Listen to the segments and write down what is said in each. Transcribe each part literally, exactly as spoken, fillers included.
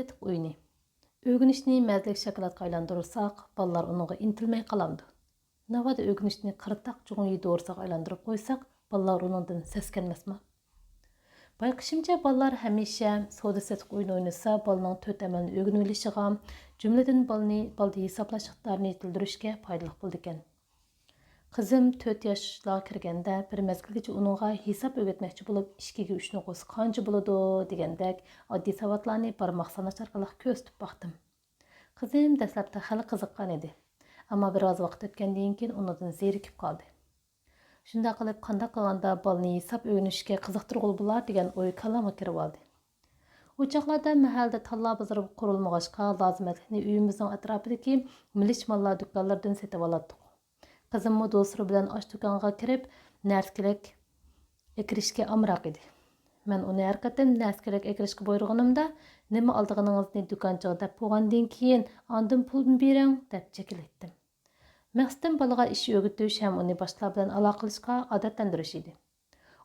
سېتىق ئويۇنى. ئۆگىنىشنى مەززىلىك شاكىلاتقا ئايلاندۇرساق، بالىلار ئۇنىڭغا ئىنتىلمەي قالامدۇ؟ ناۋادا ئۆگىنىشنى قىرتاق جۇڭيى دورىسىغا ئايلاندۇرۇپ قويساق، بالىلار ئۇنىڭدىن سەسكەنمەسمۇ؟ بايقىشىمچە، بالىلار ھەمىشە سودا-سېتىق ئويۇنى ئوينىسا، بالىنىڭ تۆت ئەمەلنى ئۆگىنىۋېلىشىغا، جۈملىدىن بالىنى، بالىدا ھېسابلاش ئىقتىدارىنى يېتىلدۈرۈشكە پايدىلىق بولىدىكەن. قىزىم تۆت ياشلارغا كىرگەندە، بىر مەزگىلگىچە ئۇنىڭغا ھېساب ئۆگەتمەكچى بولۇپ، «ئىككىگە ئۈچنىڭ قوشىسى قانچە بولىدۇ؟» دېگەندەك ئاددىي ساۋاتلارنى بارماق ساناش ئارقىلىق كۆرسىتىپ باقتىم. قىزىم دەسلەپتە خېلى قىزىققان ئىدى، ئەمما بىر ئاز ۋاقىت ئۆتكەندىن كېيىن ئۇنىڭدىن زېرىكىپ قالدى. شۇنداق قىلىپ، قانداق قىلغاندا بالىنى ھېساب ئۆگىنىشكە قىزىقتۇرغىلى بولار دېگەن ئوي كاللامغا كىرىۋالدى. ئۇ چاغلاردا مەھەللىدە تاللا بازىرى قۇرۇلمىغاچقا، لازىمەتلىكنى ئۆيىمىزنىڭ ئەتراپىدىكى مىلىچ ماللار دۇكانلىرىدىن سېتىۋالاتتۇق. قىزىممۇ دوستلىرى بىلەن ئاشۇ دۇكانغا كىرىپ، نەرسە-كېرەك ئەكىرىشكە ئامراق ئىدى. مەن ئۇنى ھەر قېتىم نەرسە-كېرەك ئەكىرىشكە بۇيرۇغىنىمدا، «نېمە ئالىدىغىنىڭىزنى دۇكانچىغا دەپ بولغاندىن كېيىن، ئاندىن پۇلنى بېرىڭ» دەپ چېكىنەتتىم. مەقسىتىم بالىغا ئىش ئۆگىتىش ھەم ئۇنى باشقىلار بىلەن ئالاقىلىشىشقا ئادەتلەندۈرۈش ئىدى.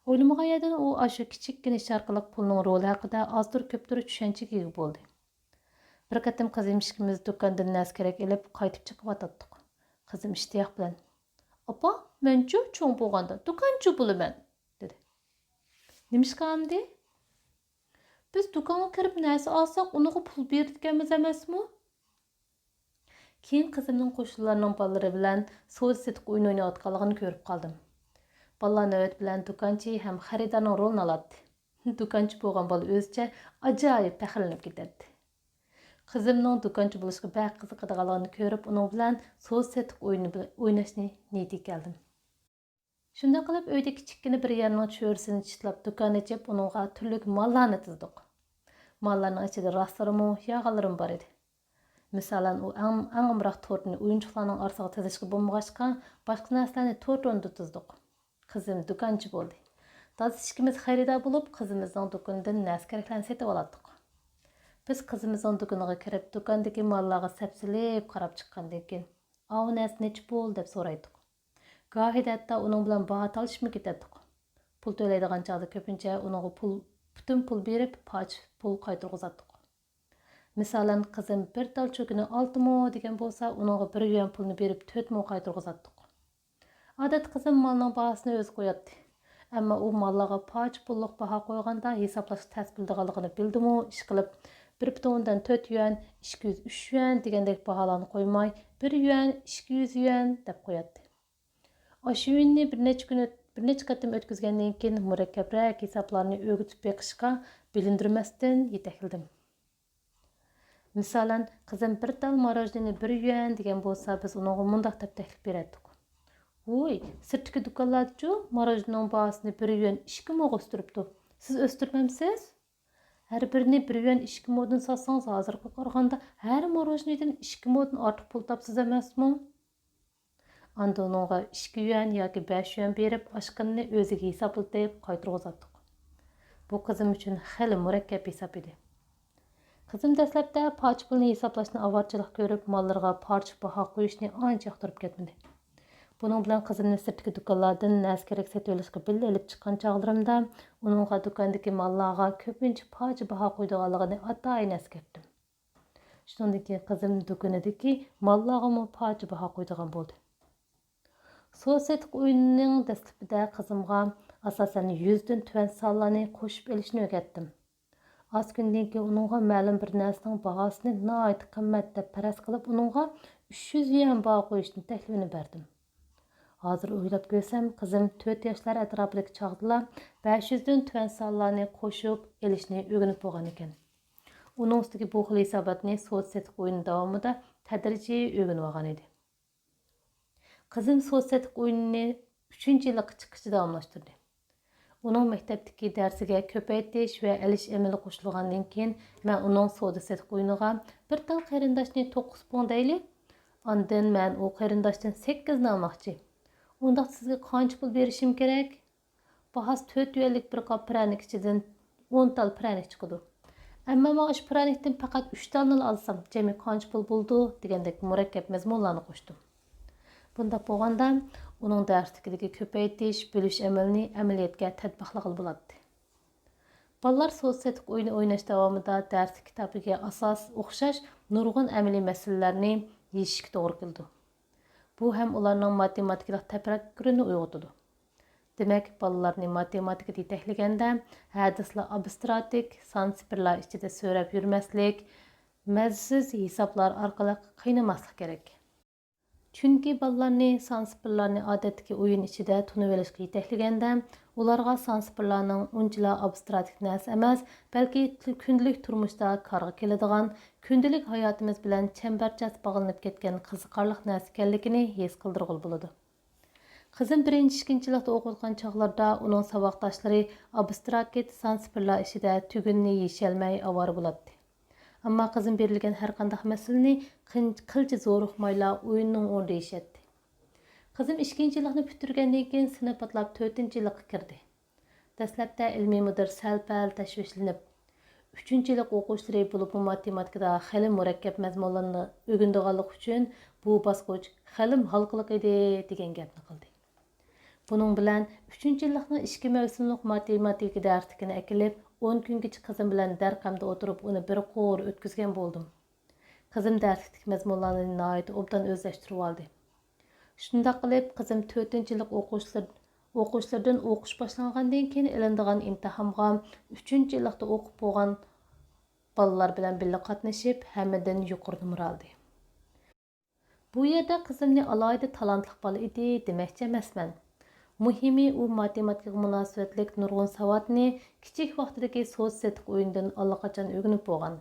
ئويلىمىغان يەردىن ئۇ ئاشۇ كىچىككىنە ئىش ئارقىلىق پۇلنىڭ رولى ھەققىدە ئازدۇر-كۆپتۇر چۈشەنچىگە ئىگە بولدى. بىر قېتىم قىزىم ئىككىمىز دۇكاندىن نەرسە-كېرەك ئېلىپ قايتىپ چىقىۋاتاتتۇق. قىزىم ئىشتىياق بىلەن، «ئاپا، مەنچۇ چوڭ بولغاندا دۇكانچى بولىمەن» دېدى. «نېمىشقا ئەمدى؟» «بىز دۇكانغا كىرىپ نەرسە ئالساق، ئۇنىڭغا پۇل بېرىدىكەنمىز ئەمەسمۇ؟» كېيىن قىزىمنىڭ قوشنىلارنىڭ بالىلىرى بىلەن سودا-سېتىق ئويۇنى ئويناۋاتقانلىقىنى كۆرۈپ قالدىم. بالىلار نۆۋەت بىلەن دۇكانچى ھەم خېرىدارنىڭ رولىنى ئالاتتى. دۇكانچى بولغان بالا ئۆزىچە ئاجايىپ پەخىرلىنىپ كېتەتتى. قىزىمنىڭ دۇكانچى بولۇشقا بەك قىزىقىدىغانلىقىنى كۆرۈپ، ئۇنىڭ بىلەن سودا-سېتىق ئويۇنى بىلەن ئويناشنى نىيىتىگە كەلدىم. شۇنداق قىلىپ، ئۆيدە كىچىككىنە بىر يەرنىڭ چۆرىسىنى چىتلاپ، دۇكان ئېچىپ، ئۇنىڭغا تۈرلۈك ماللارنى تىزدۇق. ماللارنىڭ ئىچىدە راسلىرىمۇ، ياغانلىرىمۇ بار ئىدى. مىسالەن، ئۇ ئەڭ، ئەڭ ئامراق تورتنى ئويۇنچۇقلارنىڭ ئارىسىغا تىزىشقا بولمىغاچقا، باشقا نەرسىلەرنى تورت ئورنىدا تىزدۇق. قىزىم دۇكانچى بولدى. دادىسى ئىككىمىز خېرىدار بولۇپ، قىزىمىزنىڭ دۇكىنىدىن نەرسە-كېرەكلەرنى سېتىۋالاتتۇق. بىز قىزىمىزنىڭ دۇكىنىغا كىرىپ، دۇكاندىكى ماللارغا سەپسېلىپ قاراپ چىققاندىن كېيىن، «ئاۋۇ نەرسە نەچچە پۇل؟» دەپ سورايتتۇق. گاھىدا ھەتتا ئۇنىڭ بىلەن باھا تالىشىپمۇ كېتەتتۇق. پۇل تۆلەيدىغان چاغدا كۆپىنچە ئۇنىڭغا پۇل، پۈتۈن پۇل بېرىپ، پارچە پۇل قايتۇرغۇزاتتۇق. مىسالەن، قىزىم بىر تال چوكىنى ئالتە مو دېگەن بولسا، ئۇنىڭغا بىر يۈەن پۇلنى بېرىپ، تۆت مو قايتۇرغۇزاتتۇق. ئادەتتە قىزىم مالنىڭ باھاسىنى ئۆزى قوياتتى. ئەمما ئۇ ماللارغا پارچە پۇللۇق باھا قويغاندا ھېسابلاشقا تەس بىلىدىغانلىقىنى بىلدىمۇ، ئىشقىلىپ، بىر پۈتۈن ئوندىن تۆت يۈەن، ئىككى يۈز ئۈچ يۈەن دېگەندەك باھالارنى قويماي، بىر يۈەن، ئىككى يۈز يۈەن دەپ قوياتتى. ئاشۇ ئويۇننى بىر نەچچە كۈن ئۆت-، بىر نەچچە قېتىم ئۆتكۈزگەندىن كېيىن، مۇرەككەپرەك ھېسابلارنى ئۆگىتىپ بېقىشقا بىلىندۈرمەستىن يېتەكلىدىم. مىسالەن، قىزىم بىر تال ماروژنىنى بىر يۈەن دېگەن بولسا، بىز ئۇنىڭغا مۇنداق دەپ تەكلىپ بېرەتتۇق: «ۋوي، سىرتتىكى دۇكانلاردىچۇ ماروژنىنىڭ باھاسىنى بىر يۈەن ئىككى موغا ئۆستۈرۈپتۇ. سىز ئۆستۈرمەمسىز؟ ھەر بىرىنى بىر يۈەن ئىككى مودىن ساتسىڭىز، ھازىرغا قارىغاندا ھەر ماروژنىدىن ئىككى مودىن ئارتۇق پۇل تاپسىز ئەمەسمۇ؟» ئاندىن ئۇنىڭغا ئىككى يۈەن ياكى بەش يۈەن بېرىپ، ئاشقىنىنى ئۆزىگە ھېسابلىتىپ قايتۇرغۇزاتتۇق. بۇ قىزىم ئۈچۈن خېلى مۇرەككەپ ھېساب ئىدى. قىزىم دەسلەپتە پارچە پۇلنى ھېسابلاشنى ئاۋارىچىلىق كۆرۈپ، ماللىرىغا پارچە باھا قويۇشنى ئانچە ياقتۇرۇپ كەتمىدى. بۇنىڭ بىلەن قىزىمنى سىرتتىكى دۇكانلاردىن نەرسە-كېرەك سېتىۋېلىشقا بىللە ئېلىپ چىققان چاغلىرىمدا، ئۇنىڭغا دۇكاندىكى ماللارغا كۆپىنچە پارچە باھا قويىدىغانلىقىنى ئاتايىن ئەسكەرتتىم. شۇنىڭدىن كېيىن قىزىم دۇكىنىدىكى ماللارغىمۇ پارچە باھا قويىدىغان بولدى. سودا-سېتىق ئويۇنىنىڭ دەسلىپىدە قىزىمغا ئاساسەن يۈزدىن تۆۋەن سانلارنى قوشۇپ ئېلىشنى ئۆگەتتىم. ئاز كۈندىن كېيىن ئۇنىڭغا مەلۇم بىر نەرسىنىڭ باھاسىنى ناھايىتى قىممەت دەپ پەرەز قىلىپ، ئۇنىڭغا ئۈچ يۈز يۈەن باھا قويۇشنى تەكلىپىنى بەردىم. ھازىر ئويلاپ كۆرسەم، قىزىم تۆت ياشلار ئەتراپىدىكى چاغدىلا بەش يۈزدىن تۆۋەن سانلارنى قوشۇپ ئېلىشنى ئۆگىنىپ بولغان ئىكەن. ئۇنىڭ ئۈستىگە بۇ خىل ھېساباتنى سودا-سېتىق ئويۇنى داۋامىدا تەدرىجىي ئۆگىنىۋالغان ئىدى. قىزىم سودا-سېتىق ئويۇنىنى ئۈچىنچى يىللىققا چىققىچە داۋاملاشتۇردى. ئۇنىڭ مەكتەپتىكى دەرسىگە كۆپەيتىش ۋە ئېلىش ئەمىلى قوشۇلغاندىن كېيىن، مەن ئۇنىڭ سودا-سېتىق ئويۇنىغا بىر تال قېرىنداشنى توققۇز پۇڭ دەيلى، ئاندىن مەن ئۇ قېرىنداشتىن سەككىزنى ئالماقچى. ئۇنداقتا سىزگە قانچە پۇل بېرىشىم كېرەك؟ باھاسى تۆت يۈەنلىك بىر قاپ پىرەنىك ئىچىدىن ئون تال پىرەنىك چىقىدۇ. ئەمما ماڭا شۇ پىرەنىكتىن پەقەت ئۈچ تالنىلا ئالسام، جەمئىي قانچە پۇل بولىدۇ؟ دېگەندەك مۇرەككەپ مەزمۇنلارنى قوشتۇم. بۇنداق بولغاندا، ئۇنىڭ دەرستىكىدىكى كۆپەيتىش، بۆلۈش ئەمىلىنى ئەمەلىيەتكە تەتبىقلىغىلى بولاتتى. بالىلار سودا-سېتىق ئويۇنى ئويناش داۋامىدا دەرسلىك كىتابىغا ئاساس ئوخشاش نۇرغۇن ئەمەلىي مەسىلىلەرنى يېشىشكە توغرا كېلىدۇ. بۇ ھەم ئۇلارنىڭ ماتېماتىكىلىق تەپەككۇرىنى ئويغىتىدۇ. دېمەك، بالىلارنى ماتېماتىكىدا يېتەكلىگەندە، ھەدىسلا ئابستراكت سان سىپىرلار ئىچىدە سۆرەپ يۈرمەسلىك، مەززىسىز ھېسابلار ئارقىلىق قىينىماسلىق كېرەك. چۈنكى بالىلارنى سان سىپىرلارنى ئادەتتىكى ئويۇن ئىچىدە تونۇۋېلىشقا يېتەكلىگەندە، ئۇلارغا سان سىپىرلارنىڭ ئۇنچىلا ئابستراكت نەرسە ئەمەس، بەلكى كۈندىلىك تۇرمۇشتا كارغا كېلىدىغان، كۈندىلىك ھاياتىمىز بىلەن چەمبەرچاس باغلىنىپ كەتكەن قىزىقارلىق نەرسە ئىكەنلىكىنى ھېس قىلدۇرغىلى بولىدۇ. قىزىم بىرىنچى، ئىككىنچى يىللىقتا ئوقۇۋاتقان چاغلىرىدا ئۇنىڭ ساۋاقداشلىرى ئابستراكت سان سىپىرلار ئىچىدە تۈگۈننى يېشەلمەي ئاۋارە بولاتتى. ئەمما قىزىم بېرىلگەن ھەرقانداق مەسىلىنى قىن-، قىلچە زورۇقمايلا ئويۇننىڭ ئورنىدا يېشەتتى. قىزىم ئىككىنچى يىللىقنى پۈتتۈرگەندىن كېيىن سىنىپ ئاتلاپ تۆتىنچى يىللىققا كىردى. دەسلەپتە ئىلمىي مۇدىر سەل-پەل تەشۋىشلىنىپ، ئۈچىنچى يىللىق ئوقۇغۇچىلىرى، بولۇپمۇ ماتېماتىكىدا خېلى مۇرەككەپ مەزمۇنلارنى ئۆگىنىدىغانلىقى ئۈچۈن، بۇ باسقۇچ خېلىمۇ ھالقىلىق ئىدى، دېگەن گەپنى قىلدى. بۇنىڭ بىلەن ئۈچىنچى يىللىقنىڭ ئىككى مەۋسۇملۇق ماتېماتىكا دەرسلىكىنى ئەكېلىپ، ئون كۈنگىچە قىزىم بىلەن دەرقەمدە ئولتۇرۇپ، ئۇنى بىر قۇر ئۆتكۈزگەن بولدۇم. قىزىم دەرسلىكتىكى مەزمۇنلارنى ناھايىتى ئوبدان ئۆزلەشتۈرۈۋالدى. شۇنداق قىلىپ، قىزىم تۆتىنچى يىللىق ئوقۇغۇچىلىرىدىن ئوقۇش باشلانغاندىن كېيىن ئېلىنىدىغان ئىمتىھانغا ئۈچىنچى يىللىقتا ئوقۇپ بولغان بالىلار بىلەن بىللە قاتنىشىپ، ھەممىدىن يۇقىرى نومۇر ئالدى. بۇ يەردە قىزىمنى ئالاھىدە تالانتلىق بالا ئىدى دېمەكچى ئەمەسمەن. مۇھىمى، ئۇ ماتېماتىكىغا مۇناسىۋەتلىك نۇرغۇن ساۋاتنى كىچىك ۋاقتىدىكى سودا-سېتىق ئويۇنىدىن ئاللىقاچان ئۆگىنىپ بولغان.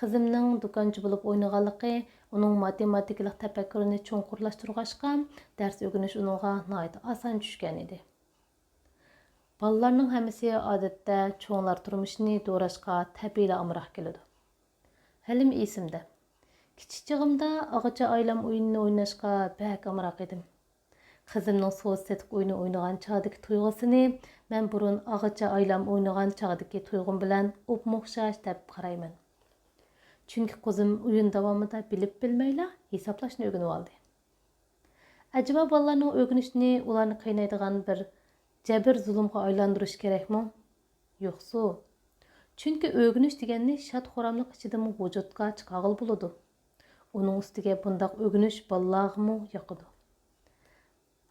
قىزىمنىڭ دۇكانچى بولۇپ ئوينىغانلىقى ئۇنىڭ ماتېماتىكىلىق تەپەككۇرىنى چوڭقۇرلاشتۇرغاچقا، دەرس ئۆگىنىش ئۇنىڭغا ناھايىتى ئاسان چۈشكەن ئىدى. بالىلارنىڭ ھەممىسى ئادەتتە چوڭلار تۇرمۇشىنى دوراشقا تەبىئىيلا ئامراق كېلىدۇ. ھېلىمۇ ئېسىمدە. كىچىك چېغىمدا ئاغىچى ئايلام ئويۇنىنى ئويناشقا بەك ئامراق ئىدىم. قىزىمنىڭ سودا-سېتىق ئويۇنى ئوينىغان چاغدىكى تۇيغۇسىنى مەن بۇرۇن ئاغىچى ئايلام ئوينىغان چاغدىكى تۇيغۇم بىلەن ئوپمۇ ئوخشاش دەپ قارايمەن. چۈنكى قىزىم ئويۇن داۋامىدا بىلىپ بىلمەيلا ھېسابلاشنى ئۆگىنىۋالدى. ئەجەبا بالىلارنىڭ ئۆگىنىشىنى ئۇلارنى قىينايدىغان بىر جەبىر-زۇلۇمغا ئايلاندۇرۇش كېرەكمۇ؟ يوقسۇ. چۈنكى ئۆگىنىش دېگەننى شاد-خۇراملىق ئىچىدىمۇ ۋۇجۇدقا چىقارغىلى بولىدۇ. ئۇنىڭ ئۈستىگە بۇنداق ئۆگىنىش بالىلارغىمۇ ياقىدۇ.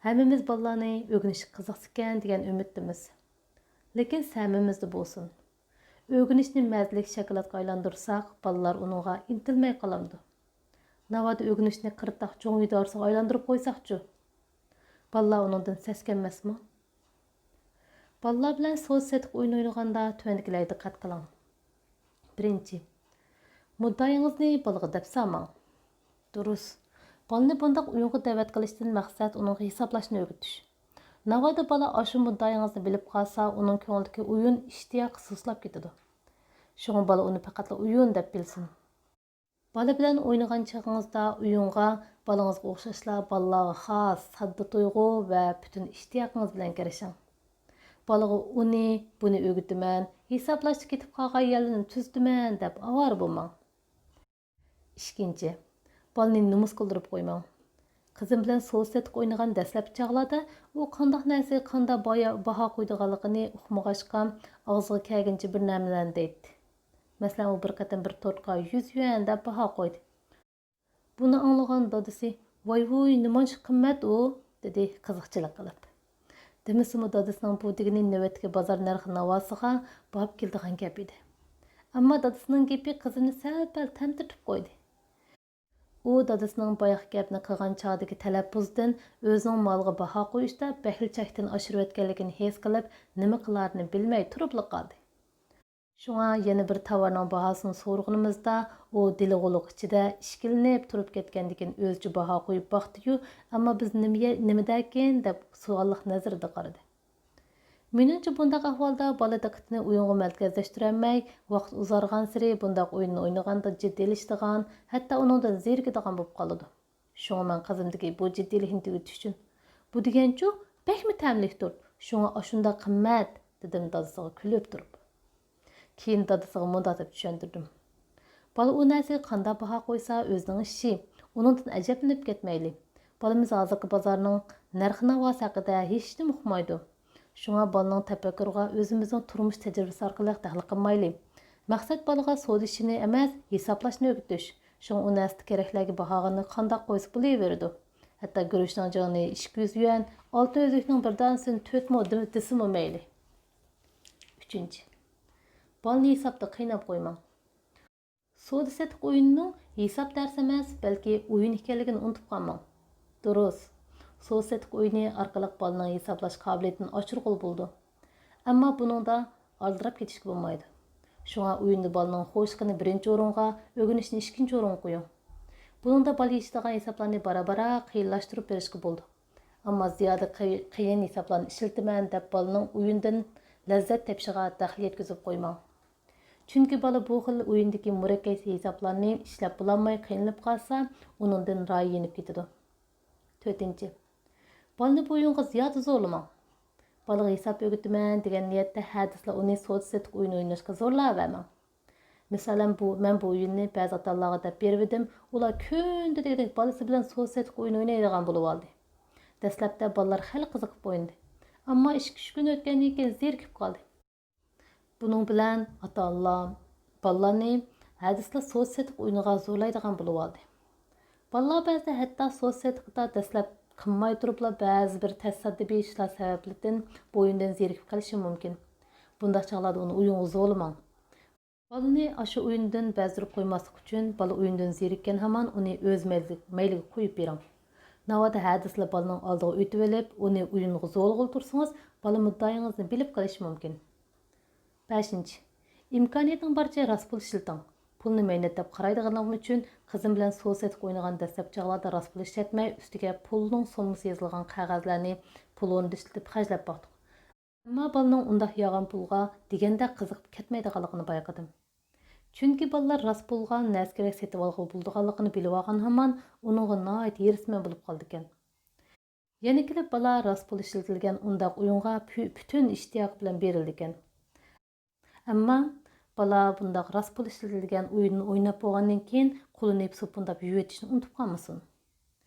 ھەممىمىز بالىلارنى ئۆگىنىشكە قىزىقسىكەن دېگەن ئۈمىدتىمىز. لېكىن سەمىمىزدە بولسۇن. ئۆگىنىشنى مەززىلىك شاكىلاتقا ئايلاندۇرساق، بالىلار ئۇنىڭغا ئىنتىلمەي قالامدۇ؟ ناۋادا ئۆگىنىشنى قىرتاق چوڭ ئىدارىسىغا ئايلاندۇرۇپ قويساقچۇ؟ بالىلار ئۇنىڭدىن سەسكەنمەسمۇ؟ بالىلار بىلەن سودا-سېتىق ئويۇنى ئوينىغاندا تۆۋەندىكىلەرگە دىققەت قىلىڭ. بىرىنچى، مۇددىئايىڭىزنى بالىغا دەپ سالماڭ. دۇرۇس. بالىنى بۇنداق ئويۇنغا دەۋەت قىلىشتىن مەقسەت ئۇنىڭغا ھېسابلاشنى ئۆگىتىش. ناۋادا بالا ئاشۇ مۇددىئايىڭىزنى بىلىپ قالسا، ئۇنىڭ كۆڭلىدىكى ئويۇن ئىشتىياقى سۇسلاپ كېتىدۇ. شۇڭا بالا ئۇنى پەقەتلا ئويۇن دەپ بىلسۇن. بالا بىلەن ئوينىغان چېغىڭىزدا ئويۇنغا بالىڭىزغا ئوخشاشلا بالىلارغا خاس ساددا تۇيغۇ ۋە پۈتۈن ئىشتىياقىڭىز بىلەن كىرىشىڭ. بالىغا ئۇنى، بۇنى ئۆگىتىمەن، ھېسابلاشتا كېتىپ قالغان يەرلىرىنى تۈزىتىمەن دەپ ئاۋارە بولماڭ. ئىككىنچى، بالىنى نومۇس قىلدۇرۇپ قويماڭ. قىزىم بىلەن سودا-سېتىق ئوينىغان دەسلەپكى چاغلاردا ئۇ قانداق نەرسىگە قانداق بايا-، باھا قويىدىغانلىقىنى ئۇقمىغاچقا، ئاغزىغا كەلگىنىچە بىر نەرسىلەرنى دەيتتى. مەسىلەن، ئۇ بىر قېتىم بىر تورتقا يۈز يۈەن دەپ باھا قويدى. بۇنى ئاڭلىغان دادىسى، «ۋاي-ۋۇي، نېمانچە قىممەت ئۇ؟» دېدى قىزىقچىلىق قىلىپ. دېمىسىمۇ دادىسىنىڭ بۇ دېگىنى نۆۋەتتىكى بازار نەرخى-ناۋاسىغا باب كېلىدىغان گەپ ئىدى. ئەمما دادىسىنىڭ گېپى قىزىمنى سەل-پەل تەمتىرىتىپ قويدى. ئۇ دادىسىنىڭ بايىقى گەپنى قىلغان چاغدىكى تەلەپپۇزىدىن ئۆزىنىڭ مالىغا باھا قويۇشتا بەكلا چەكتىن ئاشۇرۇۋەتكەنلىكىنى ھېس قىلىپ، نېمە قىلارىنى بىلمەي تۇرۇپلا قالدى. شۇڭا يەنە بىر تاۋارنىڭ باھاسىنى سورىغىنىمىزدا، ئۇ دىلىغۇلۇق ئىچىدە ئىككىلىنىپ تۇرۇپ كەتكەندىكىن ئۆزىچە باھا قويۇپ باقتى-يۇ، ئەمما بىز نېمە يە-، نېمىدەكىن دەپ سوئاللىق نەزىرىدە قارىدى. مېنىڭچە، بۇنداق ئەھۋالدا بالا دىققىتىنى ئويۇنغا مەركەزلەشتۈرەلمەي، ۋاقىت ئۇزارغانسېرى بۇنداق ئويۇننى ئوينىغاندا جىددىيلىشىدىغان، ھەتتا ئۇنىڭدىن زېرىكىدىغان بولۇپ قالىدۇ. شۇڭا مەن قىزىمدىكى بۇ جىددىيلىكنى تۈگىتىش ئۈچۈن، «بۇ دېگەنچۇ بەكمۇ تەملىك تورت، شۇڭا ئاشۇنداق قىممەت» دېدىم دادىسىغا كۈلۈپ تۇرۇپ. كېيىن دادىسىغا مۇنداق دەپ چۈشەندۈردۈم. بالا ئۇ نەرسىگە قانداق باھا قويسا ئۆزىنىڭ ئىشى، ئۇنىڭدىن ئەجەبلىنىپ كەتمەيلى. بالىمىز ھازىرقى بازارنىڭ نەرخ-ناۋاسى ھەققىدە ھېچنېمە ئۇقمايدۇ. شۇڭا بالىنىڭ تەپەككۇرىغا ئۆزىمىزنىڭ تۇرمۇش تەجرىبىسى ئارقىلىق دەخلى قىلمايلى. مەقسەت بالىغا سودا ئىشىنى ئەمەس، ھېسابلاشنى ئۆگىتىش. شۇڭا ئۇ نەرسىدە كېرەكلەرگە باھاغىنى قانداق قويسا بولۇۋېرىدۇ. ھەتتا گۈرۈچنىڭ جىڭىنى ئىككى يۈز يۈەن، ئالتە ئۈزۈكنىڭ بىر دانىسىنى تۆت مو دېسىمۇ مەيلى. ئۈچىنچى، بالىنى ھېسابتا قىيناپ قويماڭ. سودا-سېتىق ئويۇنىنىڭ ھېساب دەرسى ئەمەس، بەلكى ئويۇن ئىكەنلىكىنى ئۇنتۇپ قالماڭ. دۇرۇس، سودا-سېتىق ئويۇنى ئارقىلىق بالىنىڭ ھېسابلاش قابىلىيىتىنى ئاشۇرغىلى بولىدۇ. ئەمما بۇنىڭدا ئالدىراپ كېتىشكە بولمايدۇ. شۇڭا ئويۇندا بالىنىڭ خۇشلۇقىنى بىرىنچى ئورۇنغا، ئۆگىنىشنى ئىككىنچى ئورۇنغا قويۇڭ. بۇنىڭدا بالا يېتىشىدىغان ھېسابلارنى بارا-بارا قىيىنلاشتۇرۇپ بېرىشكە بولىدۇ. ئەمما زىيادە قىي-، قىيىن ھېسابلارنى ئىشلىتىمەن دەپ بالىنىڭ ئويۇندىن لەززەت تېپىشىغا دەخلى يەتكۈزۈپ قويماڭ. چۈنكى بالا بۇ خىل ئويۇندىكى مۇرەككەپ ھېسابلارنى ئىشلەپ بولالماي قىينىلىپ قالسا، ئۇنىڭدىن رايى يېنىپ كېتىدۇ. تۆتىنچى، بالىنى بۇ ئويۇنغا زىيادە زورلىماڭ. بالىغا ھېساب ئۆگىتىمەن دېگەن نىيەتتە ھەدىسىلا ئۇنى سودا-سېتىق ئويۇنى ئويناشقا زورلاۋەرمەڭ. مىسالەن، بۇ، مەن بۇ ئويۇننى بەزى ئاتا-ئانىلارغا دەپ بېرىۋىدىم، ئۇلار كۈندە دېگۈدەك بالىسى بىلەن سودا-سېتىق ئويۇنى ئوينايدىغان بولۇۋالدى. دەسلەپتە بالىلار خېلى قىزىقىپ ئوينىدى. ئەمما ئىككى-ئۈچ كۈن ئۆتكەندىن كېيىن زېرىكىپ قالدى. بۇنىڭ بىلەن ئاتا-ئانىلار بالىلارنى ھەدىسىلا سودا-سېتىق ئويۇنىغا زورلايدىغان بولۇۋالدى. بالىلار بەزىدە ھەتتا سودا-سېتىقتا دەسلەپ قىلماي تۇرۇپلا بەزى بىر تاسادىپىي ئىشلار سەۋەبلىكتىن بۇ ئويۇندىن زېرىكىپ قېلىشى مۇمكىن. بۇنداق چاغلاردا ئۇنى ئويۇنغا زورلىماڭ. بالىنى ئاشۇ ئويۇندىن بەزدۈرۈپ قويماسلىق ئۈچۈن، بالا ئويۇندىن زېرىككەن ھامان ئۇنى ئۆز مەيلى-، مەيلىگە قويۇپ بېرىڭ. ناۋادا ھەدىسىلا بالىنىڭ ئالدىغا ئۆتۈۋېلىپ، ئۇنى ئويۇنغا زورلىغىلى تۇرسىڭىز، بالا مۇددىئاڭىزنى بىلىپ قېلىشى مۇمكىن. بەشىنچى، ئىمكانىيەتنىڭ بارىچە راست پۇل ئىشلىتىڭ. پۇلنى مەينەت دەپ قارايدىغانلىقىم ئۈچۈن، قىزىم بىلەن سودا-سېتىق ئوينىغان دەسلەپكى چاغلاردا راست پۇل ئىشلەتمەي، ئۈستىگە پۇلنىڭ سوممىسى يېزىلغان قەغەزلەرنى پۇل ئورنىدا ئىشلىتىپ خەجلەپ باقتۇق. ئەمما بالىنىڭ ئۇنداق يالغان پۇلغا دېگەندەك قىزىقىپ كەتمەيدىغانلىقىنى بايقىدىم. چۈنكى بالىلار راست پۇلغا نەرسە-كېرەك سېتىۋالغىلى بولىدىغانلىقىنى بىلىۋالغان ھامان ئۇنىڭغا ناھايىتى ھېرىسمەن بولۇپ قالىدىكەن. يەنە كېلىپ بالا راست پۇل ئىشلىتىلگەن ئۇنداق ئويۇنغا پۈ-، پۈتۈن ئىشتىياقى بىلەن بېرىلىدىكەن. ئەمما بالا بۇنداق راست پۇل ئىشلىتىلگەن ئويۇننى ئويناپ بولغاندىن كېيىن قولىنى سوپۇنداپ يۇيۇۋېتىشنى ئۇنتۇپ قالمىسۇن.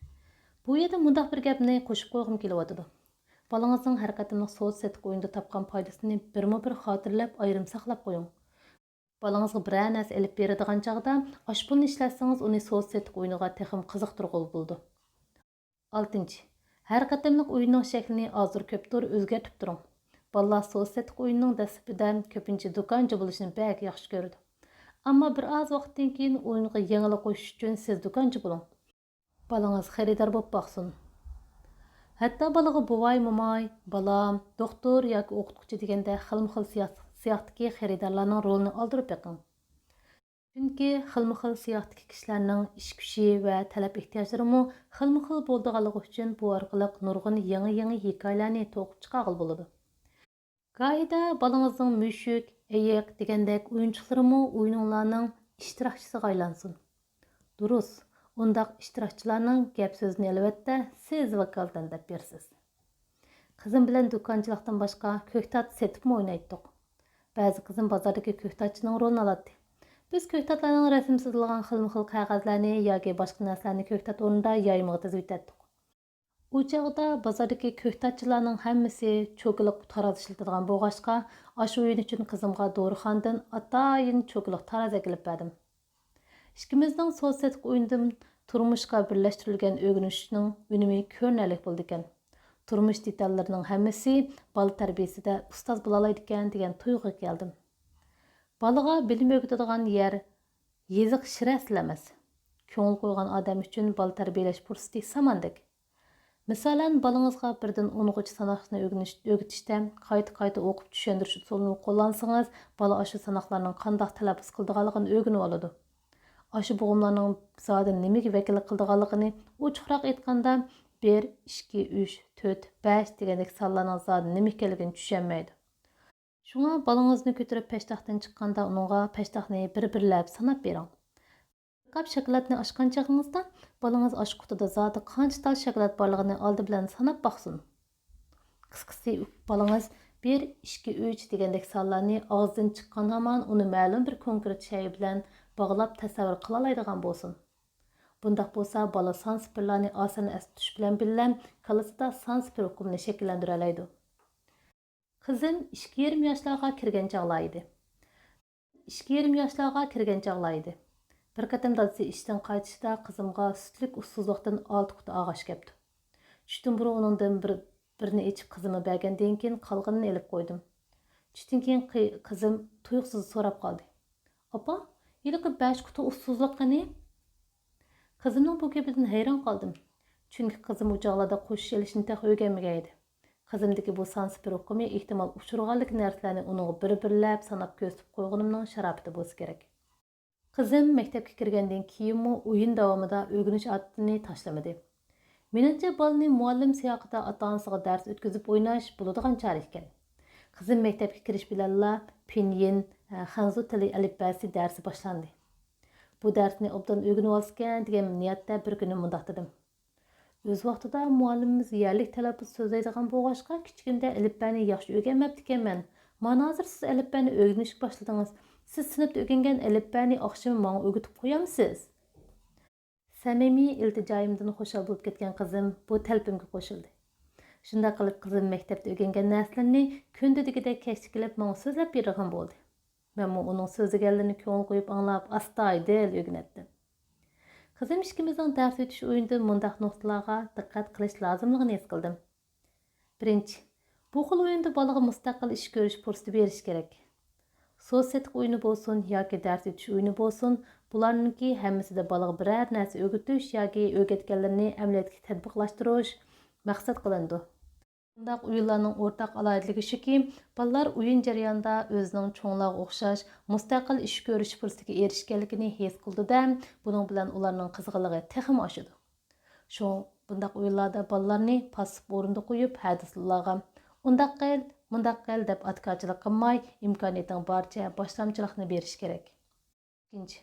بۇ يەردە مۇنداق بىر گەپنى قوشۇپ قويغۇم كېلىۋاتىدۇ. بالىڭىزنىڭ ھەر قېتىملىق سودا-سېتىق ئويۇندا تاپقان پايدىسىنى بىرمۇ بىر خاتىرىلەپ ئايرىم ساقلاپ قويۇڭ. بالىڭىزغا بىرەر نەرسە ئېلىپ بېرىدىغان چاغدا ئاشۇ پۇلنى ئىشلەتسىڭىز ئۇنى سودا-سېتىق ئويۇنىغا تېخىمۇ قىزىقتۇرغىلى بولىدۇ. ئالتىنچى، ھەر قېتىملىق ئويۇننىڭ شەكلىنى ئازدۇر كۆپتۇر ئۆزگەرتىپ تۇرۇڭ. بالىلار سودا-سېتىق ئويۇنىنىڭ دەسلىپىدە كۆپىنچە دۇكانچى بولۇشنى بەك ياخشى كۆرىدۇ. ئەمما بىر ئاز ۋاقىتتىن كېيىن ئويۇنغا يېڭىلىق قوشۇش ئۈچۈن سىز دۇكانچى بولۇڭ. بالىڭىز خېرىدار بولۇپ باقسۇن. ھەتتا بالىغا بوۋاي، موماي، بالام، دوختۇر ياكى ئوقۇتقۇچى دېگەندەك خىلمۇ خىل سىياق-، سىياقتىكى خېرىدارلارنىڭ رولىنى ئالدۇرۇپ بېقىڭ. چۈنكى خىلمۇ خىل سىياقتىكى كىشىلەرنىڭ ئىش كۈچى ۋە تەلەپ ئېھتىياجلىرىمۇ خىلمۇ خىل بولىدىغانلىقى ئۈچۈن بۇ ئارقىلىق نۇرغۇن يېڭى يېڭى ھېكايىلەرنى توقۇپ چىقارغىلى بولىدۇ. گاھىدا بالىڭىزنىڭ مۈشۈك، ئېيىق دېگەندەك ئويۇنچۇقلىرىمۇ ئويۇنۇڭلارنىڭ ئىشتىراكچىسىغا ئايلانسۇن. دۇرۇس، ئۇنداق ئىشتىراكچىلارنىڭ گەپ سۆزىنى ئەلۋەتتە سىز ۋاكالىتەن دەپ بېرىسىز. قىزىم بىلەن دۇكانچىلىقتىن باشقا كۆكتات سېتىپمۇ ئوينايتتۇق. بەزى قىزىم بازاردىكى كۆكتاتچىنىڭ رولىنى ئالاتتى. بىز كۆكتاتلارنىڭ رەسىمى سىزىلغان خىلمۇ خىل قەغەزلەرنى ياكى باشقا نەرسىلەرنى كۆكتات ئورنىدا يايمىغا تىزىۋېتەتتۇق. ئۇ چاغدا بازاردىكى كۆكتاتچىلارنىڭ ھەممىسى چوكىلىق تارازا ئىشلىتىدىغان بولغاچقا، ئاشۇ ئويۇن ئۈچۈن قىزىمغا دورىخانىدىن ئاتايىن چوكىلىق تارازا ئەكېلىپ بەردىم. ئىككىمىزنىڭ سودا-سېتىق ئويۇنىدىن تۇرمۇشقا بىرلەشتۈرۈلگەن ئۆگىنىشنىڭ ئۈنۈمى كۆرۈنەرلىك بولىدىكەن. تۇرمۇش دېتاللىرىنىڭ ھەممىسى بالا تەربىيىسىدە ئۇستاز بولالايدىكەن دېگەن تۇيغۇغا كەلدىم. بالىغا بىلىم ئۆگىتىدىغان يەر يېزىق شىرە سىلەمەس. كۆڭۈل قويغان ئادەم ئۈچۈن بالا تەربىيەلەش پۇرسىتى ساماندەك. مىسالەن، بالىڭىزغا بىردىن ئونغىچە ساناقنى ئۆگىنىش، ئۆگىتىشتە قايتا-قايتا ئوقۇپ چۈشەندۈرۈش ئۇسۇلىنى قوللانسىڭىز، بالا ئاشۇ ساناقلارنىڭ قانداق تەلەپپۇز قىلىدىغانلىقىنى ئۆگىنىۋالىدۇ. ئاشۇ بوغۇملارنىڭ زادى نېمىگە ۋەكىللىك قىلىدىغانلىقىنى، ئوچۇقراق ئېيتقاندا، بىر، ئىككى، ئۈچ، تۆت، بەش دېگەندەك سانلارنىڭ زادى نېمە ئىكەنلىكىنى چۈشەنمەيدۇ. شۇڭا بالىڭىزنى كۆتۈرۈپ پەشتاقتىن چىققاندا ئۇنىڭغا پەشتاقنى بىر-بىرلەپ ساناپ بېرىڭ. بىر قاپ شاكىلاتنى ئاچقان چېغىڭىزدا بالىڭىز ئاشۇ قۇتىدا زادى قانچە تال شاكىلات بارلىقىنى ئالدى بىلەن ساناپ باقسۇن. قىسقىسى، بالىڭىز بىر، ئىككى، ئۈچ دېگەندەك سانلارنى ئاغزىدىن چىققان ھامان ئۇنى مەلۇم بىر كونكرېت شەيئى بىلەن باغلاپ تەسەۋۋۇر قىلالايدىغان بولسۇن. بۇنداق بولسا بالا سان سىپىرلارنى ئاسان ئەستە تۇتۇش بىلەن بىللە كاللىسىدا سان سىپىر ئۇقۇمىنى شەكىللەندۈرەلەيدۇ. قىزىم ئىككى يېرىم ياشلارغا كىرگەن چاغلار ئىدى. ئىككى يېرىم ياشلارغا كىرگەن چاغلار ئىدى. بىر قېتىم دادىسى ئىشتىن قايتىشتا قىزىمغا سۈتلۈك ئۇسسۇزلۇقتىن ئالتە قۇتا ئاغاچ كەپتۇ. چۈشتىن بۇرۇن ئۇنىڭدىن بىر، بىرنى ئېچىپ قىزىمغا بەرگەندىن كېيىن قالغىنىنى ئېلىپ قويدۇم. چۈشتىن كېيىن قى-، قىزىم تۇيۇقسىز سوراپ قالدى. «ئاپا، ھېلىقى بەش قۇتا ئۇسسۇزلۇق قېنى؟» قىزىمنىڭ بۇ گېپىدىن ھەيران قالدىم. چۈنكى قىزىم ئۇ چاغلاردا قوشۇش ئېلىشنى تېخى ئۆگەنمىگەن ئىدى. قىزىمدىكى بۇ سان سىپىر ئۇقۇمى ئېھتىمال ئۇچرىغانلىكى نەرسىلەرنى ئۇنىڭغا بىر-بىرلەپ ساناپ كۆرسىتىپ قويغىنىمنىڭ شاراپىتى بولسا كېرەك. قىزىم مەكتەپكە كىرگەندىن كېيىنمۇ ئويۇن داۋامىدا ئۆگىنىش ئادىتىنى تاشلىمىدى. مېنىڭچە، بالىنى مۇئەللىم سىياقىدا ئاتا-ئانىسىغا دەرس ئۆتكۈزۈپ ئويناش بولىدىغان چارە ئىكەن. قىزىم مەكتەپكە كىرىش بىلەنلا پىنيىن، خەنزۇ تىلى ئەلىپبەسى دەرسى باشلاندى. بۇ دەرسنى ئوبدان ئۆگىنىۋالسىكەن دېگەن نىيەتتە بىر كۈنى مۇنداق دېدىم. ئۆز ۋاقتىدا مۇئەللىمىمىز يەرلىك تەلەپپۇز سۆزلەيدىغان بولغاچقا، كىچىكىمدە ئەلىپبەنى ياخشى ئۆگەنمەپتىكەنمەن. مانا ھازىر سىز ئەلىپبەنى ئۆگىنىشكە باشلىدىڭىز. سىز سىنىپتا ئۆگەنگەن ئەلىپبەنى ئاخشىمى ماڭا ئۆگىتىپ قويامسىز؟ سەمىمىي ئىلتىجايىمدىن خۇشال بولۇپ كەتكەن قىزىم بۇ تەلىپىمگە قوشۇلدى. شۇنداق قىلىپ قىزىم مەكتەپتە ئۆگەنگەن نەرسىلىرىنى كۈندە دېگۈدەك كەچتە كېلىپ ماڭا سۆزلەپ بېرىدىغان بولدى. مەنمۇ ئۇنىڭ سۆزلىگەنلىرىنى كۆڭۈل قويۇپ ئاڭلاپ، ئاستايىدىل ئۆگىنەتتىم. قىزىم ئىككىمىزنىڭ دەرس ئۆتۈش ئويۇنىدىن مۇنداق نۇقتىلارغا دىققەت قىلىش لازىملىقىنى ھېس قىلدىم. بىرىنچى، بۇ خىل ئويۇندا بالىغا مۇستەقىل ئىش كۆرۈش پۇرسىتى بېرىش كېرەك. سودا-سېتىق ئويۇنى بولسۇن ياكى دەرس ئۆتۈش ئويۇنى بولسۇن، بۇلارنىڭكى ھەممىسىدە بالىغا بىرەر نەرسە ئۆگىتىش ياكى ئۆگەتكەنلىرىنى ئەمەلىيەتكە تەتبىقلاشتۇرۇش مەقسەت قىلىنىدۇ. بۇنداق ئويۇنلارنىڭ ئورتاق ئالاھىدىلىكى شۇكى، بالىلار ئويۇن جەريانىدا ئۆزىنىڭ چوڭلارغا ئوخشاش مۇستەقىل ئىش كۆرۈش پۇرسىتىگە ئېرىشكەنلىكىنى ھېس قىلىدۇ-دە، بۇنىڭ بىلەن ئۇلارنىڭ قىزغىنلىقى تېخىمۇ ئاشىدۇ. شۇڭا بۇنداق ئويۇنلاردا بالىلارنى پاسسىپ ئورۇندا قويۇپ، ھەدىسىلەرگە «ئۇنداق قىل، مۇنداق قىل» دەپ ئاتىكارچىلىق قىلماي، ئىمكانىيىتىنىڭ بارىچە باشلامچىلىقنى بېرىش كېرەك. ئىككىنچى،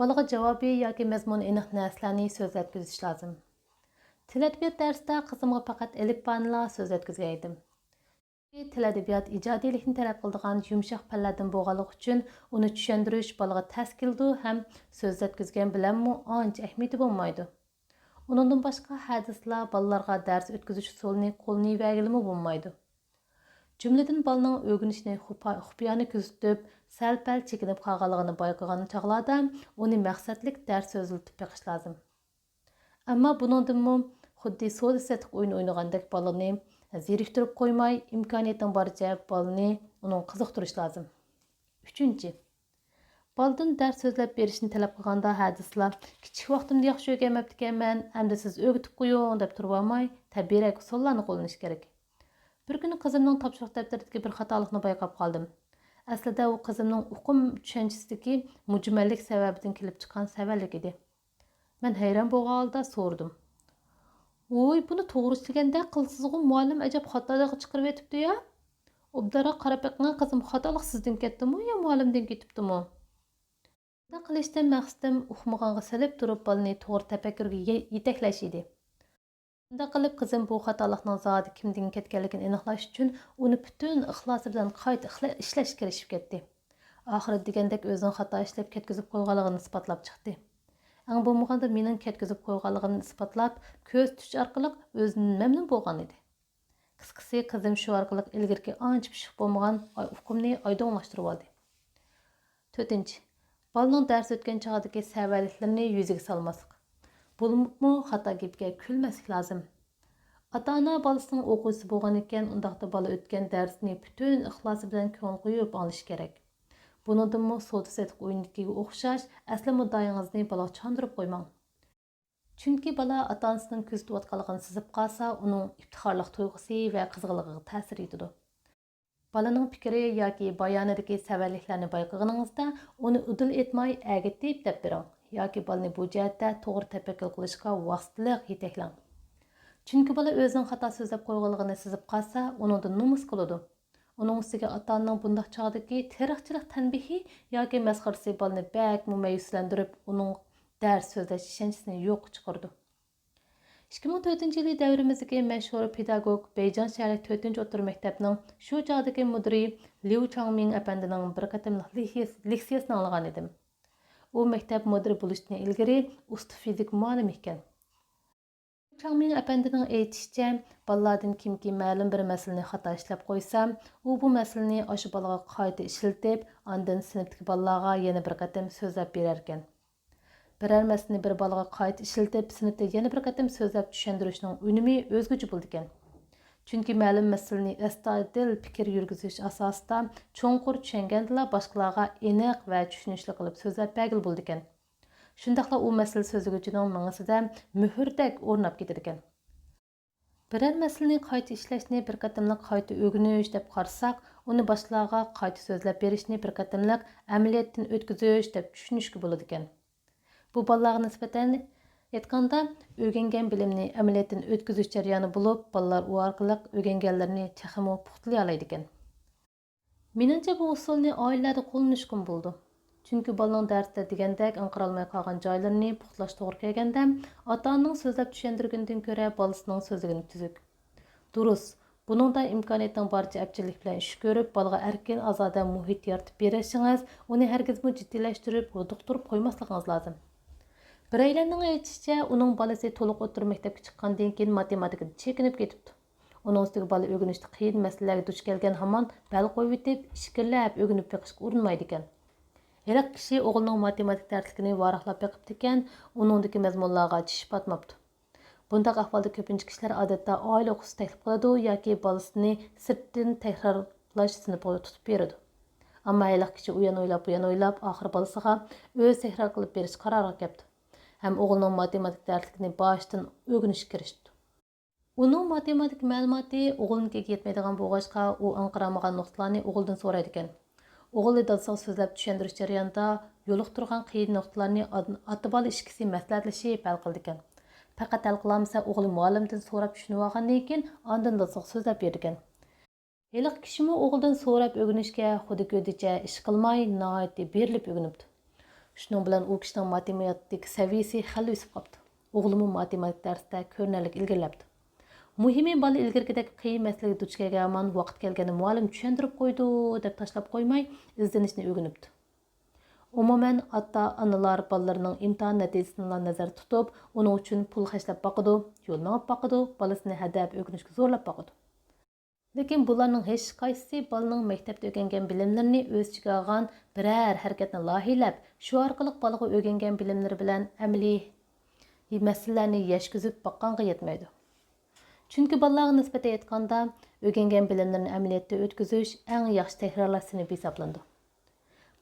بالىغا جاۋابى ياكى مەزمۇنى ئېنىق نەرسىلەرنى سۆزلەتكۈزۈش لازىم. تىل ئەدەبىيات دەرسىدە قىزىمغا پەقەت ئېلىپبانىلا سۆزلەتكۈزگەن ئىدىم. تىل ئەدەبىيات ئىجادىيلىكنى تەلەپ قىلىدىغان يۇمشاق پەنلەردىن بولغانلىقى ئۈچۈن، ئۇنى چۈشەندۈرۈش بالىغا تەس كېلىدۇ ھەم سۆزلەتكۈزگەن بىلەنمۇ ئانچە ئەھمىيىتى بولمايدۇ. ئۇنىڭدىن باشقا، ھەدىسىلەر بالىلارغا دەرس ئۆتكۈزۈش ئۇسۇلىنى قوللىنىۋەرگىلىمۇ بولمايدۇ. جۈملىدىن بالىنىڭ ئۆگىنىشىنى خۇپا-، خۇپىيانە كۆزىتىپ، سەل-پەل چېكىنىپ قالغانلىقىنى بايقىغان چاغلاردا ئۇنى مەقسەتلىك دەرس سۆزلىتىپ بېقىش لازىم. ئەمما بۇنىڭدىنمۇ خۇددى سودا-سېتىق ئويۇنى ئوينىغاندەك بالىنى زېرىكتۈرۈپ قويماي، ئىمكانىيەتنىڭ بارىچە بالىنى ئۇنىڭغا قىزىقتۇرۇش لازىم. ئۈچىنچى، بالىدىن دەرس سۆزلەپ بېرىشنى تەلەپ قىلغاندا ھەدىسىلەر، «كىچىك ۋاقتىمدا ياخشى ئۆگەنمەپتىكەنمەن، ئەمدى سىز ئۆگىتىپ قويۇڭ» دەپ تۇرۇۋالماي، تەبىئىيرەك ئۇسۇللارنى قوللىنىش كېرەك. بىر كۈنى قىزىمنىڭ تاپشۇرۇق دەپتىرىدىكى بىر خاتالىقنى بايقاپ قالدىم. ئەسلىدە ئۇ قىزىمنىڭ ئۇقۇم چۈشەنچىسىدىكى مۇجمەللىك سەۋەبىدىن كېلىپ چىققان سەۋەنلىك ئىدى. مەن ھەيران بولغان ھالدا سورىدىم. ۋوي، بۇنى توغرا ئىشلىگەندەك قىلىسىزغۇ، مۇئەللىم ئەجەب خاتالىقى چىقىرىۋېتىپتۇ يا. ئوبدانراق قاراپ بېقىڭە، قىزىم، خاتالىق سىزدىن كەتتىمۇ يا مۇئەللىمدىن كېتىپتىمۇ؟ بۇنداق قىلىشتىن مەقسىتىم ئۇقمىغانغا سېلىپ تۇرۇپ بالىنى توغرا تەپەككۇرگە يې-، يېتەكلەش ئىدى. بۇنداق قىلىپ قىزىم بۇ خاتالىقنىڭ زادى كىمدىن كەتكەنلىكىنى ئېنىقلاش ئۈچۈن ئۇنى پۈتۈن ئىخلاسى بىلەن قايتا ئىخلا-، ئىشلەشكە كىرىشىپ كەتتى. ئاخىرى دېگەندەك ئۆزىنىڭ خاتا ئىشلەپ كەتكۈزۈپ قويغانلىقىنى ئىسپاتلاپ چىقتى. ئەڭ بولمىغاندا مېنىڭ كەتكۈزۈپ قويغانلىقىمنى ئىسپاتلاپ، كۆرسىتىش ئارقىلىق ئۆزىدىن مەمنۇن بولغان ئىدى. قىسقىسى، قىزىم شۇ ئارقىلىق ئىلگىرىكى ئانچە پىششىق بولمىغان ئۇقۇمنى ئايدىڭلاشتۇرۇۋالدى. تۆتىنچى، بالىنىڭ دەرس ئۆتكەن چاغدىكى سەۋەنلىكلىرىنى يۈزىگە سالماسلىق. بولۇپمۇ خاتا گېپىگە كۈلمەسلىك لازىم. ئاتا-ئانا بالىسىنىڭ ئوقۇغۇچىسى بولغانىكەن، ئۇنداقتا بالا ئۆتكەن دەرسنى پۈتۈن ئىخلاسى بىلەن كۆڭۈل قويۇپ ئاڭلىشى كېرەك. بۇنىڭدىنمۇ سودا-سېتىق ئويۇنىدىكىگە ئوخشاش ئەسلى مۇددىئاڭىزنى بالىغا چاندۇرۇپ قويماڭ. چۈنكى بالا ئاتا-ئانىسىنىڭ كۆزىتىۋاتقانلىقىنى سېزىپ قالسا، ئۇنىڭ ئىپتىخارلىق تۇيغۇسى ۋە قىزغىنلىقىغا تەسىر يېتىدۇ. بالىنىڭ پىكرى ياكى بايانىدىكى سەۋەنلىكلەرنى بايقىغىنىڭىزدا، ئۇنى ئۇدۇل ئېيتماي، ئەگىتىپ دەپ بېرىڭ ياكى بالىنى بۇ جەھەتتە توغرا تەپەككۇر قىلىشقا ۋاسىتىلىك يېتەكلەڭ. چۈنكى بالا ئۆزىنىڭ خاتا سۆزلەپ قويغانلىقىنى سېزىپ قالسا، ئۇنىڭدىن نومۇس قىلىدۇ. ئۇنىڭ ئۈستىگە ئاتا-ئانىنىڭ بۇنداق چاغدىكى تېرىقچىلىق تەنبىھى ياكى مەسخىرىسى بالىنى بەكمۇ مەيۈسلەندۈرۈپ، ئۇنىڭ دەرس سۆزلەش ئىشەنچىسىنى يوققا چىقىرىدۇ. ئىككى مىڭ تۆتىنچى يىلى دەۋرىمىزدىكى مەشھۇر پېداگوگ، بېيجىڭ شەھەرلىك تۆتىنچى ئوتتۇرا مەكتەپنىڭ شۇ چاغدىكى مۇدىرى ليۇ چاڭمىڭ ئەپەندىنىڭ بىر قېتىملىق لېكسىيەسىنى ئاڭلىغان ئىدىم. ئۇ مەكتەپ مۇدىرى بولۇشتىن ئىلگىرى ئۇستا فىزىك مۇئەللىمى ئىكەن. چاڭمىڭ ئەپەندىنىڭ ئېيتىشىچە، بالىلاردىن كىمكى مەلۇم بىر مەسىلىنى خاتا ئىشلەپ قويسا، ئۇ بۇ مەسىلىنى ئاشۇ بالىغا قايتا ئىشلىتىپ، ئاندىن سىنىپتىكى بالىلارغا يەنە بىر قېتىم سۆزلەپ بېرەركەن. بىرەر مەسىلىنى بىر بالىغا قايتا ئىشلىتىپ، سىنىپتا يەنە بىر قېتىم سۆزلەپ چۈشەندۈرۈشنىڭ ئۈنۈمى ئۆزگىچە بولىدىكەن. چۈنكى مەلۇم مەسىلىنى ئەستايىدىل پىكىر يۈرگۈزۈش ئاساسىدا چوڭقۇر چۈشەنگەندىلا، باشقىلارغا ئېنىق ۋە چۈشىنىشلىك قىلىپ سۆزلەپ بەرگىلى بولىدىكەن. شۇنداقلا ئۇ مەسىلە سۆزلىگۈچىنىڭ مېڭىسىدە مۆھۈردەك ئورناپ كېتىدىكەن. بىرەر مەسىلىنى قايتا ئىشلەشنى بىر قېتىملىق قايتا ئۆگىنىش دەپ قارىساق، ئۇنى باشقىلارغا قايتا سۆزلەپ بېرىشنى بىر قېتىملىق ئەمەلىيەتتىن ئۆتكۈزۈش دەپ چۈشىنىشكە بولىدىكەن. بۇ بالىلارغا نىسبەتەن ئېيتقاندا، ئۆگەنگەن بىلىمنى ئەمەلىيەتتىن ئۆتكۈزۈش جەريانى بولۇپ، بالىلار ئۇ ئارقىلىق ئۆگەنگەنلىرىنى تېخىمۇ پۇختىلىيالايدىكەن. مېنىڭچە، بۇ ئۇسۇلنى ئائىلىلەردە قوللىنىشقىمۇ بولىدۇ. چۈنكى بالىنىڭ دەرستە دېگەندەك ئاڭقىرالماي قالغان جايلىرىنى پۇختىلاش توغرا كەلگەندە، ئاتا-ئانىنىڭ سۆزلەپ چۈشەندۈرگىنىدىن كۆرە بالىسىنىڭ سۆزلىگىنى تۈزۈك. دۇرۇس، بۇنىڭدا ئىمكانىيەتنىڭ بارىچە ئەپچىللىك بىلەن ئىش كۆرۈپ، بالىغا ئەركىن-ئازادە مۇھىت يارىتىپ بېرىشىڭىز ئۇنى ھەرگىزمۇ جىددىيلەشتۈرۈپ ھودۇقتۇرۇپ قويماسلىقىڭىز لازىم. بىرەيلەننىڭ ئېيتىشىچە، ئۇنىڭ بالىسى تولۇق ئوتتۇرا مەكتەپكە چىققاندىن كېيىن ماتېماتىكىدىن چېكىنىپ كېتىپتۇ. ئۇنىڭ ئۈستىگە بالا ئۆگىنىشتە قىيىن مەسىلىلەرگە دۇچ كەلگەن ھامان بەل قويۇۋېتىپ، ئىچكىرىلەپ ئۆگىنىپ بېقىشقا ئۇرۇنمايدىكەن. ھېلىقى كىشى ئوغلىنىڭ ماتېماتىكا دەرسلىكىنى ۋاراقلاپ بېقىپتىكەن، ئۇنىڭدىكى مەزمۇنلارغا چىش پاتماپتۇ. بۇنداق ئەھۋالدا كۆپىنچە كىشىلەر ئادەتتە ئائىلە ئوقۇتقۇچىسى تەكلىپ قىلىدۇ ياكى بالىسىنى سىرتتىن تەكرارلاش سىنىپىغا تۇتۇپ بېرىدۇ. ئەمما ھېلىقى كىشى ئۇيان ئويلاپ، بۇيان ئويلاپ، ئاخىرى بالىسىغا ئۆزى تەكرار قىلىپ بېرىش قارارىغا كەپتۇ ھەم ئوغلىنىڭ ماتېماتىكا دەرسلىكىنى باشتىن ئۆگىنىشكە كىرىشىپتۇ. ئۇنىڭ ماتېماتىكا مەلۇماتى ئوغلىنىڭكىگە يەتمەيدىغان بولغاچقا، ئۇ ئاڭقىرالمىغان نۇقتىلارنى ئوغلىدىن سورايدىكەن. ئوغلى دادىسىغا سۆزلەپ چۈشەندۈرۈش جەريانىدا يولۇقتۇرغان قىيىن نۇقتىلارنى ئاد-، ئاتا-بالا ئىككىسى مەسلىھەتلىشىپ ھەل قىلىدىكەن. پەقەت ھەل قىلالمىسا، ئوغلى مۇئەللىمدىن سوراپ چۈشىنىۋالغاندىن كېيىن، ئاندىن دادىسىغا سۆزلەپ بېرىدىكەن. ھېلىقى كىشىمۇ ئوغلىدىن سوراپ ئۆگىنىشكە خۇددى كۆدىچە ئىش قىلماي، ناھايىتى بېرىلىپ ئۆگىنىپتۇ. شۇنىڭ بىلەن ئۇ كىشىنىڭ ماتېماتىكا سەۋىيىسى خېلى ئۆسۈپ قاپتۇ. ئوغلىمۇ ماتېماتىكا دەرسىدە كۆرۈنەرلىك ئىلگىرىلەپتۇ. مۇھىمى، بالا ئىلگىرىكىدەك قىيىن مەسىلىگە دۇچ كەلگەن ھامان ۋاقىت كەلگەندە مۇئەللىم چۈشەندۈرۈپ قويىدۇ دەپ تاشلاپ قويماي، ئىزدىنىشنى ئۆگىنىپتۇ. ئومۇمەن، ئاتا-ئانىلار بالىلىرىنىڭ ئىمتىھان نەتىجىسىنىلا نەزەردە تۇتۇپ، ئۇنىڭ ئۈچۈن پۇل خەجلەپ باقىدۇ، يول مېڭىپ باقىدۇ، بالىسىنى ھەدەپ ئۆگىنىشكە زورلاپ باقىدۇ. لېكىن بۇلارنىڭ ھېچقايسىسى بالىنىڭ مەكتەپتە ئۆگەنگەن بىلىملىرىنى ئۆز ئىچىگە ئالغان بىرەر ھەرىكەتنى لايىھەلەپ، شۇ ئارقىلىق بالىغا ئۆگەنگەن بىلىملىرى بىلەن ئەمەلىي مەسىلىلەرنى يەشكۈزۈپ باققانغا يەتمەيدۇ. چۈنكى بالىلارغا نىسبەتەن ئېيتقاندا، ئۆگەنگەن بىلىملىرىنى ئەمەلىيەتتە ئۆتكۈزۈش ئەڭ ياخشى تەكرارلاش سىنىپى ھېسابلىنىدۇ.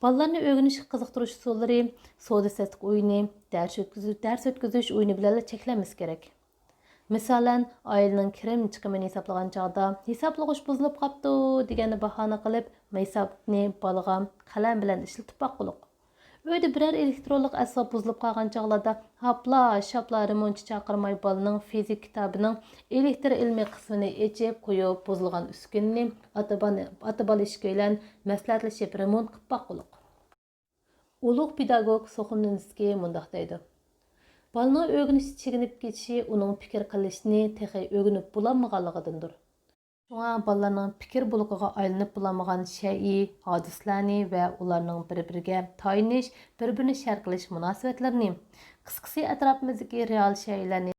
بالىلارنى ئۆگىنىشكە قىزىقتۇرۇش ئۇسۇللىرى سودا-سېتىق ئويۇنى، دەرس ئۆتكۈزۈش، دەرس ئۆتكۈزۈش ئويۇنى بىلەنلا چەكلەنمىسە كېرەك. مىسالەن، ئائىلىنىڭ كىرىم-چىقىمىنى ھېسابلىغان چاغدا، «ھېسابلىغۇچ بۇزۇلۇپ قاپتۇ» دېگەننى باھانە قىلىپ، ھېسابنى بالىغا قەلەم بىلەن ئىشلىتىپ باققۇلۇق. ئۆيدە بىرەر ئېلېكترونلۇق ئەسۋاب بۇزۇلۇپ قالغان چاغلاردا، ھاپلا-شاپلا رېمونتچى چاقىرماي، بالىنىڭ فىزىكا كىتابىنىڭ ئېلېكتر ئىلمىي قىسمىنى ئېچىپ قويۇپ، بۇزۇلغان ئۈسكۈنىنى ئاتا-، ئاتا-بالا ئىككىيلەن مەسلىھەتلىشىپ رېمونت قىلىپ باققۇلۇق. ئۇلۇغ پېداگوگ سوخۇملىنسكىي مۇنداق دەيدۇ: «بالىنىڭ ئۆگىنىشتە چېكىنىپ كېتىشى ئۇنىڭ پىكىر قىلىشنى تېخى ئۆگىنىپ بولالمىغانلىقىدىندۇر.» شۇڭا بالىلارنىڭ پىكىر بۇلىقىغا ئايلىنىپ بولالمىغان شەيئى، ھادىسىلەرنى ۋە ئۇلارنىڭ بىر-بىرىگە تايىنىش، بىر-بىرىنى شەرھ قىلىش مۇناسىۋەتلىرىنى، قىسقىسى، ئەتراپىمىزدىكى رېئال شەيئىلەرنى